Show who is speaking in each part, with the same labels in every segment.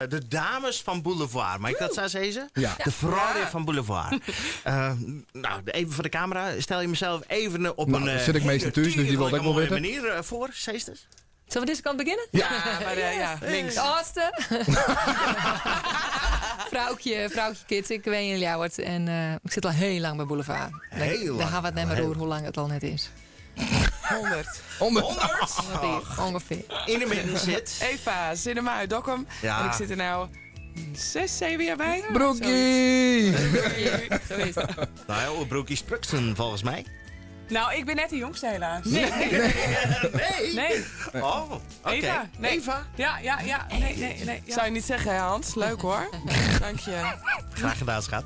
Speaker 1: De dames van Boulevard, mag ik dat zo zeggen?
Speaker 2: Ja.
Speaker 1: De vrouwen van Boulevard. Nou, even voor de camera. Stel je mezelf even op
Speaker 2: Nou,
Speaker 1: een
Speaker 2: daar zit ik meestal thuis, dus die wil ik ook wel
Speaker 1: mooie
Speaker 2: weten.
Speaker 1: manier voor, Zeesters.
Speaker 3: Zullen we deze kant beginnen?
Speaker 4: Ja, maar, ja, links.
Speaker 3: De oudste. Vrouwtje, vrouwtje kids, ik ben in Ljouwert en ik zit al heel lang bij Boulevard.
Speaker 1: Heel lang.
Speaker 3: Daar gaan we het net maar
Speaker 1: Heel
Speaker 3: over hoe lang het al net is.
Speaker 4: 100.
Speaker 2: 100.
Speaker 1: 100?
Speaker 3: Ongeveer. Ongeveer.
Speaker 1: In de midden zit.
Speaker 4: Eva, Cinema uit Dokkum.
Speaker 1: Ja.
Speaker 4: En ik zit er nou 6, 7 jaar bij.
Speaker 2: Broekie!
Speaker 3: Zo is het.
Speaker 1: Nou ja, Broekie Spruksen volgens mij.
Speaker 4: Nou, ik ben net de jongste helaas. Nee.
Speaker 1: Nee.
Speaker 4: Nee.
Speaker 1: Oh, oké.
Speaker 4: Eva. Nee.
Speaker 1: Eva.
Speaker 4: Ja, ja, ja. Nee, nee, nee. Zou je niet zeggen, hè, Hans? Leuk hoor. Dank je.
Speaker 1: Graag gedaan, schat.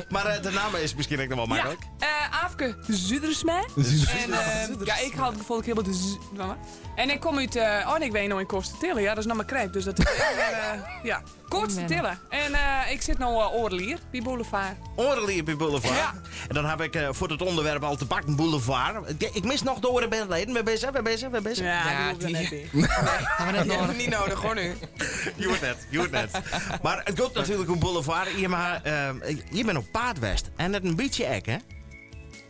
Speaker 1: Maar de naam is misschien ook nog wel makkelijk.
Speaker 5: Ja, Aafke Zuidersma. En ja, ik had het gevoel dat ik helemaal de z... Mama. En ik kom uit... oh, en ik weet nog in Koortstille. Ja, dat is nog maar krijg. Dus dat is... ja, Koortstille. En ik zit nou Orlier, bij Boulevard.
Speaker 1: Orlier bij Boulevard.
Speaker 5: Ja.
Speaker 1: En dan heb ik voor het onderwerp al te pakken Boulevard. Ik mis nog de oren bandleden. Waar ben ze? Waar ben ze? Waar ben ze?
Speaker 5: Ja,
Speaker 4: Ja,
Speaker 5: die hoeft er
Speaker 4: die-
Speaker 5: net bij.
Speaker 3: Gaan we net
Speaker 4: Die hebben
Speaker 3: nodig.
Speaker 4: we niet nodig hoor nu.
Speaker 1: Je hoort net, je hoort net. Maar het gaat natuurlijk om Boulevard. Je, maar, je bent op Paardwest. En dat een beetje ek, hè?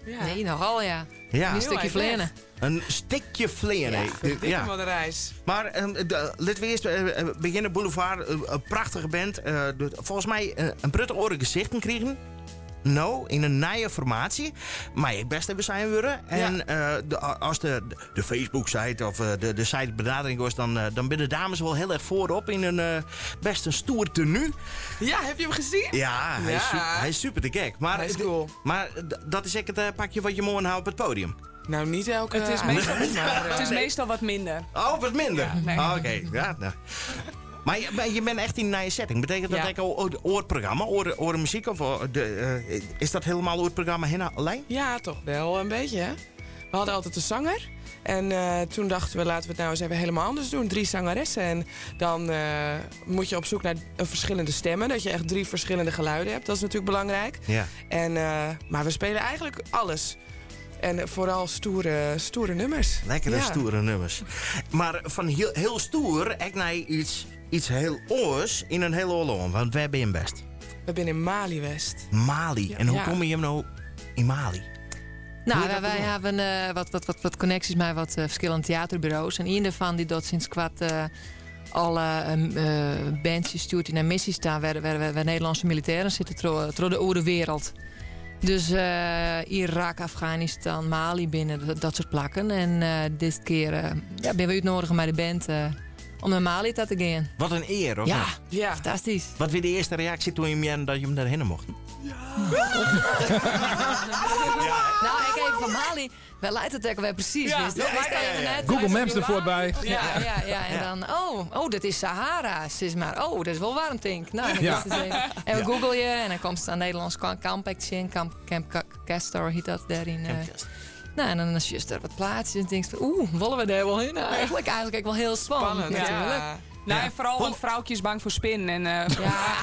Speaker 4: Ja.
Speaker 3: Nee, nogal ja.
Speaker 1: Ja.
Speaker 3: Een stukje
Speaker 4: erg
Speaker 3: vleenen.
Speaker 1: Een stikje vleer.
Speaker 3: Ja.
Speaker 1: Ja.
Speaker 4: Wat een reis.
Speaker 1: Maar laten we eerst beginnen. Boulevard, een prachtige band. Volgens mij een prutte oren gezichten kregen. Nou, in een nieuwe formatie. Maar ik best even zijn worden. En als de Facebook-site of de site benadering was, dan binnen de dames wel heel erg voorop in een best een stoer tenue.
Speaker 4: Ja, heb je hem gezien?
Speaker 1: Ja, hij is
Speaker 4: Ja.
Speaker 1: hij is super te gek. Maar,
Speaker 4: Hij is cool.
Speaker 1: Maar dat is echt het pakje wat je morgen houdt op het podium.
Speaker 4: Nou, niet elke
Speaker 5: Het is
Speaker 4: avond,
Speaker 5: meestal,
Speaker 4: maar,
Speaker 5: het is meestal wat minder.
Speaker 1: Oh, wat minder.
Speaker 5: Ja, nee.
Speaker 1: Oh, oké, ja, nou. Maar je bent echt in een nieuwe setting. Betekent dat
Speaker 4: Ja.
Speaker 1: ook al oorprogramma, oormuziek? Of is dat helemaal oorprogramma heen alleen?
Speaker 4: Ja, toch wel een beetje, hè? We hadden altijd een zanger. En toen dachten we, laten we het nou eens even helemaal anders doen. 3 zangeressen. En dan moet je op zoek naar verschillende stemmen. Dat je echt 3 verschillende geluiden hebt. Dat is natuurlijk belangrijk.
Speaker 1: Ja.
Speaker 4: En, maar we spelen eigenlijk alles. En vooral stoere nummers.
Speaker 1: Lekkere
Speaker 4: Ja.
Speaker 1: stoere nummers. Maar van heel stoer, ik naar iets heel oors in een hele oorlog. Want waar ben je best?
Speaker 4: We zijn in Mali West.
Speaker 1: Mali.
Speaker 4: Ja.
Speaker 1: En hoe
Speaker 4: Ja.
Speaker 1: kom je hem nou in Mali?
Speaker 3: Nou,
Speaker 1: Hoe je dat
Speaker 3: wij
Speaker 1: bedoelt?
Speaker 3: hebben wat connecties met wat verschillende theaterbureaus. En een daarvan die dat sinds kwart alle bandjes stuurt die naar missies staan, waar Nederlandse militairen zitten tro de oude wereld. Dus Irak, Afghanistan, Mali binnen, dat soort plakken. En dit keer ben we uitnodigen bij de band om naar Mali te gaan.
Speaker 1: Wat een eer, hoor.
Speaker 3: Ja,
Speaker 4: Ja.
Speaker 3: fantastisch.
Speaker 1: Wat was de eerste reactie toen je hem dat je hem daarheen mocht?
Speaker 3: Ja. Nou, ik even van Mali. Wel lijkt het ook wel precies,
Speaker 5: Ja.
Speaker 3: wist je?
Speaker 5: Ja,
Speaker 3: Wij staan
Speaker 5: ja,
Speaker 3: even
Speaker 5: ja.
Speaker 3: net
Speaker 2: Google
Speaker 3: uit
Speaker 2: Maps ervoor bij.
Speaker 3: Ja, ja, ja. En
Speaker 1: Ja.
Speaker 3: dan, oh, dat is Sahara, zeg maar. Oh, dat is wel warm, denk ik. Nou, dan
Speaker 2: Ja.
Speaker 3: is het even. En we
Speaker 1: Ja.
Speaker 3: googlen je en dan komt het aan Nederlands kamp in, Camp Castor heet dat daarin.
Speaker 1: Camp Castor.
Speaker 3: Nou, en dan is je er wat plaatsjes en denk je van, oeh, willen we daar wel heen? Nou, eigenlijk ook wel heel spannend,
Speaker 4: Spannend,
Speaker 3: natuurlijk.
Speaker 4: ja.
Speaker 5: Nou,
Speaker 1: Ja.
Speaker 5: en vooral want vrouwtjes is bang voor spinnen. En
Speaker 3: Ja.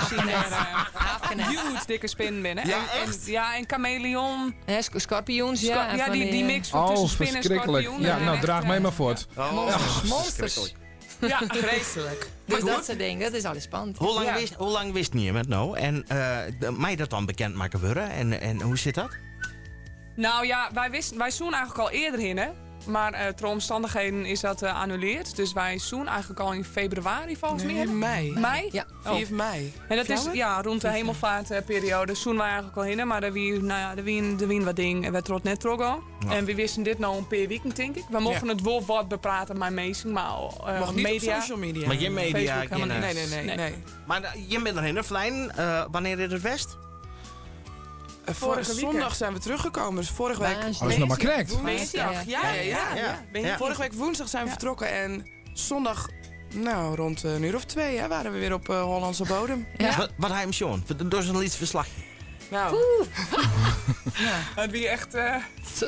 Speaker 5: zien er
Speaker 3: Afkenen.
Speaker 5: huge dikke spinnen binnen.
Speaker 1: Ja,
Speaker 5: En, ja, en chameleon.
Speaker 3: Ja, scorpioens, ja. En
Speaker 5: Ja,
Speaker 3: van
Speaker 5: die
Speaker 3: die
Speaker 5: mix van
Speaker 2: Oh,
Speaker 5: tussen spin en
Speaker 2: verschrikkelijk.
Speaker 5: scorpioen.
Speaker 2: Ja,
Speaker 5: En
Speaker 2: nou,
Speaker 5: echt,
Speaker 2: draag mij maar voort.
Speaker 1: Oh,
Speaker 3: Monsters. Monsters.
Speaker 1: verschrikkelijk.
Speaker 5: Ja,
Speaker 4: vreselijk.
Speaker 3: Dus
Speaker 1: Maar
Speaker 3: dat
Speaker 1: goed.
Speaker 3: soort dingen, dat is alles spannend.
Speaker 1: Hoe
Speaker 4: Ja.
Speaker 1: lang wist niemand nou? En mij dat dan bekend maken worden? En hoe zit dat?
Speaker 5: Nou ja, wij zoen eigenlijk al eerder in, hè. Maar door omstandigheden is dat geannuleerd. Dus wij zoen eigenlijk al in februari volgens
Speaker 4: Nee,
Speaker 5: mij.
Speaker 4: mei.
Speaker 5: Mei?
Speaker 3: Ja.
Speaker 5: Oh.
Speaker 4: 4 mei.
Speaker 5: En dat is,
Speaker 4: Fjouwer?
Speaker 5: ja, rond de hemelvaartperiode zoen wij eigenlijk al heen. Maar er wie, nou ja, er wie, er wie wat ding en wij trot net terug al.
Speaker 1: Ja.
Speaker 5: En we wisten dit nou een paar weken, denk ik. We mochten
Speaker 4: Ja.
Speaker 5: het wel wat bepraten, maar meestal, maar,
Speaker 4: Mocht niet op
Speaker 5: media.
Speaker 4: social media.
Speaker 1: Maar je media
Speaker 5: Facebook helemaal
Speaker 1: kennen.
Speaker 4: Nee, nee, nee,
Speaker 5: Nee.
Speaker 4: nee.
Speaker 1: Maar je bent erheen, Flijn. Wanneer is het West?
Speaker 4: Vorige
Speaker 5: Vorige week.
Speaker 4: zondag zijn we teruggekomen. Dus vorige week
Speaker 3: Waanzinnig.
Speaker 2: Oh, dat is nog maar correct.
Speaker 4: woensdag. Ja, ja, ja.
Speaker 1: Ja.
Speaker 5: Ben je
Speaker 1: Ja.
Speaker 4: Vorige week woensdag zijn we
Speaker 5: Ja.
Speaker 4: vertrokken en zondag, nou, rond een uur of 2, hè, waren we weer op Hollandse bodem.
Speaker 3: Ja.
Speaker 1: Wat hij hem Sean? Door zijn liedje verslagje.
Speaker 4: Nou,
Speaker 3: Ja.
Speaker 5: Het wie echt,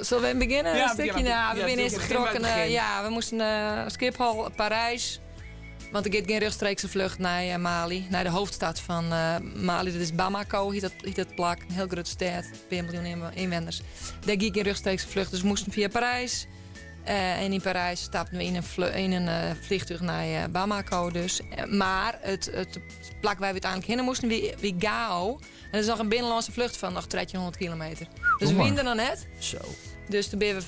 Speaker 3: Zullen we beginnen?
Speaker 5: Ja,
Speaker 3: een stukje?
Speaker 5: ja,
Speaker 3: Nou, we
Speaker 4: ja,
Speaker 3: zijn
Speaker 4: doe
Speaker 3: eerst
Speaker 4: het. Begin bij het
Speaker 3: vertrokken,
Speaker 4: begin.
Speaker 3: ja, we moesten Schiphol, Parijs. Want er gaat geen rechtstreekse vlucht naar Mali, naar de hoofdstad van Mali. Dat is Bamako, heet dat plak. Een heel grote stad, een paar miljoen inwoners. Daar ging geen rechtstreekse vlucht, dus we moesten via Parijs. En yn Parys stapten we yn in, yn in vliegtuig nei Bamako dus. Mar it, it plak wêr't we úteinlik hinne moasten wie, wie Gao. En dat is noch in binnenlânske flucht fan noch 1300 kilometer. Dus we wiene der noch net.
Speaker 1: Zo.
Speaker 3: Dus toen binne we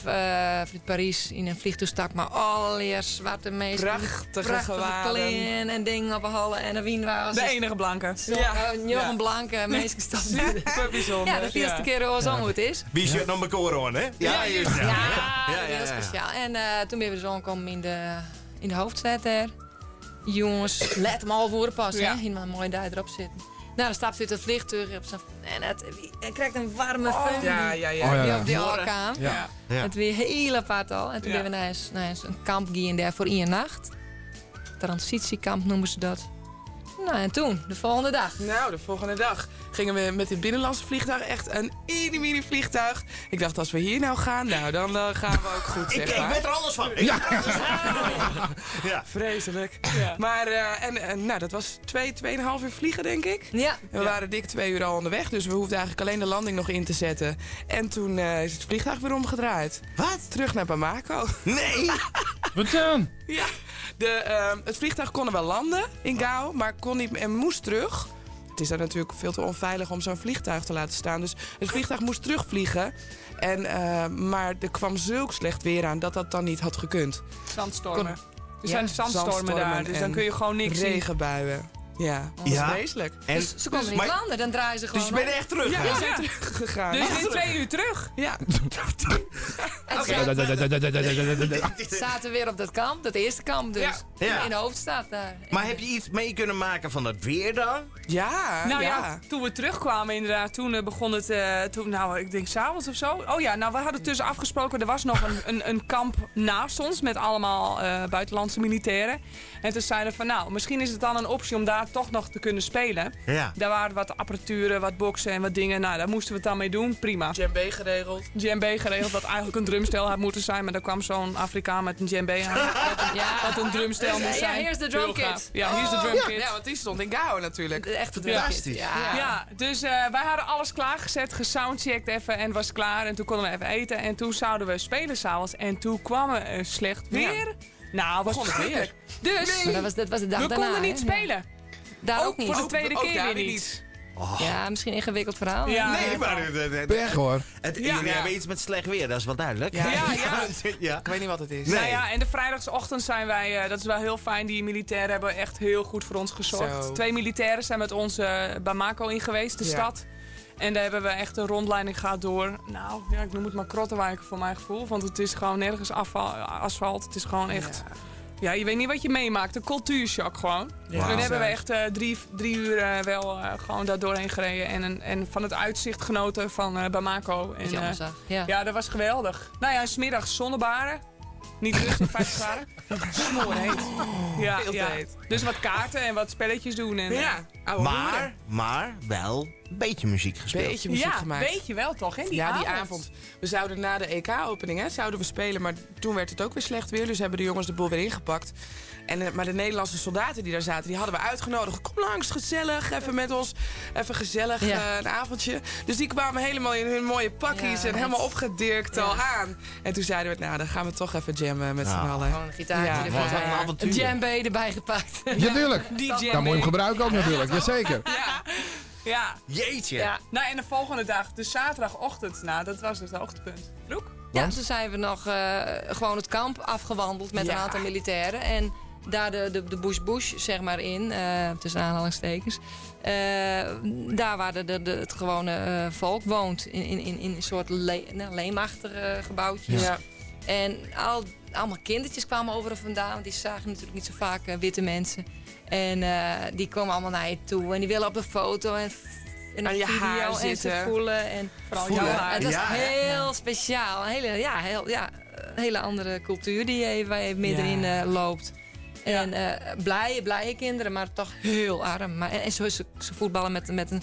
Speaker 3: fanút Parys yn in vliegtuig stapt mei allegear swarte minsken.
Speaker 4: Prachtige
Speaker 3: Prachtige
Speaker 4: gewaden.
Speaker 3: klean en dingen op 'e holle. En dan wiene we als
Speaker 5: De enige blanke.
Speaker 3: zo, njoggen blanke minsken stapten.
Speaker 4: Super bijzonder.
Speaker 3: Ja, dat fielst in kear oars om hoe it is.
Speaker 1: Wie zit nog elkaar aan, hè? Ja, juist.
Speaker 3: Ja,
Speaker 1: Ja, ja,
Speaker 3: heel
Speaker 1: ja.
Speaker 3: speciaal. En toen ben we dus aangekomen in de hoofdstad daar. Jongens, let hem al voor pas,
Speaker 5: Ja.
Speaker 3: hè. Hier maar een mooie dag erop zitten. Nou, dan stapt hij uit het vliegtuig op zijn, en het, hij krijgt een warme föhn
Speaker 4: Ja, ja, ja.
Speaker 2: Oh, ja.
Speaker 3: die op die orkaan.
Speaker 2: Ja.
Speaker 1: Ja.
Speaker 3: Het weer heel apart al. En toen
Speaker 5: Ja.
Speaker 3: ben we naar een kamp gegaan daar voor één nacht. Transitiekamp noemen ze dat. Nou, en toen, de volgende dag.
Speaker 4: Nou, de volgende dag gingen we met het binnenlandse vliegtuig. Echt een mini vliegtuig. Ik dacht, als we hier nou gaan, nou, dan gaan we ook goed,
Speaker 1: Ik,
Speaker 4: zeg
Speaker 1: ik
Speaker 4: maar.
Speaker 1: weet er alles van. Ik weet er alles van. Ja.
Speaker 4: Vreselijk.
Speaker 5: Ja.
Speaker 4: Maar, en, nou, dat was 2,5 uur vliegen, denk ik.
Speaker 3: Ja,
Speaker 4: En we waren dik 2 uur al onderweg, dus we hoefden eigenlijk alleen de landing nog in te zetten. En toen is het vliegtuig weer omgedraaid.
Speaker 1: Wat?
Speaker 4: Terug naar Bamako.
Speaker 1: Nee.
Speaker 2: Wat dan?
Speaker 4: Ja, het vliegtuig kon er wel landen in Gao, maar kon niet en moest terug. Het is daar natuurlijk veel te onveilig om zo'n vliegtuig te laten staan. Dus het vliegtuig moest terugvliegen. Maar er kwam zulk slecht weer aan dat dat dan niet had gekund.
Speaker 5: Zandstormen. Er
Speaker 3: Ja.
Speaker 5: zijn zandstormen
Speaker 4: Zandstormen
Speaker 5: daar, dus dan
Speaker 4: en
Speaker 5: kun je gewoon niks zien.
Speaker 4: Regenbuien. Ja, dat was
Speaker 1: Ja.
Speaker 4: vreselijk.
Speaker 1: En,
Speaker 3: dus ze konden niet
Speaker 1: maar-
Speaker 3: landen, dan draaien ze gewoon
Speaker 1: dus je bent
Speaker 3: om.
Speaker 1: echt terug.
Speaker 4: Ja,
Speaker 1: hè?
Speaker 4: we zijn teruggegaan.
Speaker 5: Dus weer 2 uur terug.
Speaker 4: Ja.
Speaker 3: En ze zaten weer op dat kamp, dat eerste kamp dus.
Speaker 1: Ja. Ja.
Speaker 3: In de hoofdstad daar.
Speaker 1: Maar heb je iets mee kunnen maken van dat weer dan?
Speaker 4: Ja,
Speaker 5: Nou ja,
Speaker 4: ja.
Speaker 5: toen we terugkwamen inderdaad, toen begon het, toen, nou ik denk s'avonds of zo. Oh ja, nou we hadden tussen afgesproken, er was nog een kamp naast ons met allemaal buitenlandse militairen. En toen zeiden we van nou, misschien is het dan een optie om daar toch nog te kunnen spelen.
Speaker 1: Ja.
Speaker 5: Daar waren wat apparaturen, wat boksen en wat dingen. Nou, daar moesten we het dan mee doen. Prima.
Speaker 4: Djembe geregeld.
Speaker 5: Djembe geregeld, wat eigenlijk een drumstel had moeten zijn. Maar daar kwam zo'n Afrikaan met een djembe aan.
Speaker 3: Ja,
Speaker 5: Wat een drumstel moest
Speaker 3: Ja,
Speaker 5: zijn.
Speaker 3: here's the drum
Speaker 5: Heel gaaf.
Speaker 3: kit.
Speaker 5: Ja, hier is de drum kit.
Speaker 4: Ja, want die stond in Gao natuurlijk.
Speaker 3: de echte drumkit.
Speaker 1: Fantastisch.
Speaker 3: Ja.
Speaker 5: Ja, dus wij hadden alles klaargezet, gesoundcheckt even en was klaar. En toen konden we even eten en toen zouden we spelen s'avonds. En toen kwam er slecht weer. Nou, was
Speaker 4: Begon het weer.
Speaker 5: Dus
Speaker 3: Maar dat was de dag
Speaker 5: we
Speaker 3: daarna,
Speaker 5: konden niet
Speaker 3: hè? Ja.
Speaker 5: spelen.
Speaker 3: Daar ook,
Speaker 5: Ook
Speaker 3: niet.
Speaker 5: voor de tweede
Speaker 4: Ook
Speaker 5: keer
Speaker 4: daar
Speaker 5: weer
Speaker 4: weer
Speaker 5: niet.
Speaker 3: Ja, misschien een ingewikkeld verhaal.
Speaker 5: Ja.
Speaker 1: Nee, maar
Speaker 2: Pech hoor.
Speaker 1: jullie hebben iets met slecht weer, dat is wel duidelijk.
Speaker 4: Ja.
Speaker 5: Ja, ja.
Speaker 1: ja.
Speaker 4: Ik weet niet wat het is.
Speaker 1: Nee.
Speaker 5: Nou ja, en de vrijdagochtend zijn wij, dat is wel heel fijn, die militairen hebben echt heel goed voor ons gezorgd.
Speaker 4: Zo.
Speaker 5: 2 militairen zijn met ons Bamako in geweest, de
Speaker 4: Ja.
Speaker 5: stad. En daar hebben we echt een rondleiding gehad door, nou ja, ik noem het maar krottenwijken voor mijn gevoel. Want het is gewoon nergens asfalt, het is gewoon echt, ja, je weet niet wat je meemaakt. Een cultuurshock gewoon.
Speaker 4: Ja.
Speaker 5: Toen hebben we echt 3 uur wel gewoon daar doorheen gereden. En van het uitzicht genoten van Bamako.
Speaker 3: Wat
Speaker 5: En,
Speaker 3: je allemaal zag. Ja.
Speaker 5: ja, dat was geweldig. Nou ja, en 's middags zonnebaren. Niet rustig, 50 graden. Smoorheet. Ja,
Speaker 4: Veel te
Speaker 5: ja.
Speaker 4: heet.
Speaker 5: Dus wat kaarten en wat spelletjes doen. En,
Speaker 4: Ja, oude
Speaker 1: Maar,
Speaker 4: hoeren.
Speaker 1: maar wel een beetje muziek gespeeld.
Speaker 4: Beetje muziek
Speaker 5: ja,
Speaker 4: gemaakt.
Speaker 5: weet je wel toch, hè? Die
Speaker 4: ja,
Speaker 5: avond.
Speaker 4: die avond. We zouden na de EK-opening hè, zouden we spelen, maar toen werd het ook weer slecht weer. Dus hebben de jongens de boel weer ingepakt. Maar de Nederlandse soldaten die daar zaten, die hadden we uitgenodigd. Kom langs, gezellig, even met ons. Even gezellig
Speaker 3: Ja.
Speaker 4: een avondje. Dus die kwamen helemaal in hun mooie pakjes
Speaker 3: Ja,
Speaker 4: en helemaal
Speaker 3: het-
Speaker 4: opgedirkt
Speaker 3: Ja.
Speaker 4: al aan. En toen zeiden we, nou, dan gaan we toch even jammen met
Speaker 1: Ja.
Speaker 4: z'n allen.
Speaker 3: Gewoon een gitaartje
Speaker 4: Ja.
Speaker 3: erbij.
Speaker 1: Wat een avontuur.
Speaker 3: Een djembe erbij gepakt.
Speaker 2: Ja, tuurlijk.
Speaker 5: Die
Speaker 2: Dan moet je hem gebruiken ook natuurlijk. Jazeker.
Speaker 5: Ja. Ja.
Speaker 1: Jeetje.
Speaker 5: Ja. Nou, en de volgende dag, de zaterdagochtend, nou, dat was het hoogtepunt. Broek?
Speaker 3: Ja, toen zijn we nog gewoon het kamp afgewandeld met
Speaker 4: Ja.
Speaker 3: een aantal militairen. En daar de bush-bush, zeg maar, in, tussen aanhalingstekens. Daar waar het gewone volk woont. In een soort leemachtige gebouwtjes.
Speaker 4: Ja.
Speaker 3: En allemaal kindertjes kwamen overal vandaan. Want die zagen natuurlijk niet zo vaak witte mensen. En die kwamen allemaal naar je toe. En die willen op de foto en en
Speaker 4: Aan
Speaker 3: een
Speaker 4: je
Speaker 3: video
Speaker 4: haar
Speaker 3: en ze
Speaker 4: zitten.
Speaker 3: voelen. En
Speaker 5: Vooral
Speaker 1: Voelen.
Speaker 5: jouw haar.
Speaker 3: het was
Speaker 1: Ja, hè?
Speaker 3: heel speciaal. Een hele, ja, heel, ja, een hele andere cultuur die je, waar je middenin loopt. En blije kinderen, maar toch heel arm. Maar, en ze voetballen met een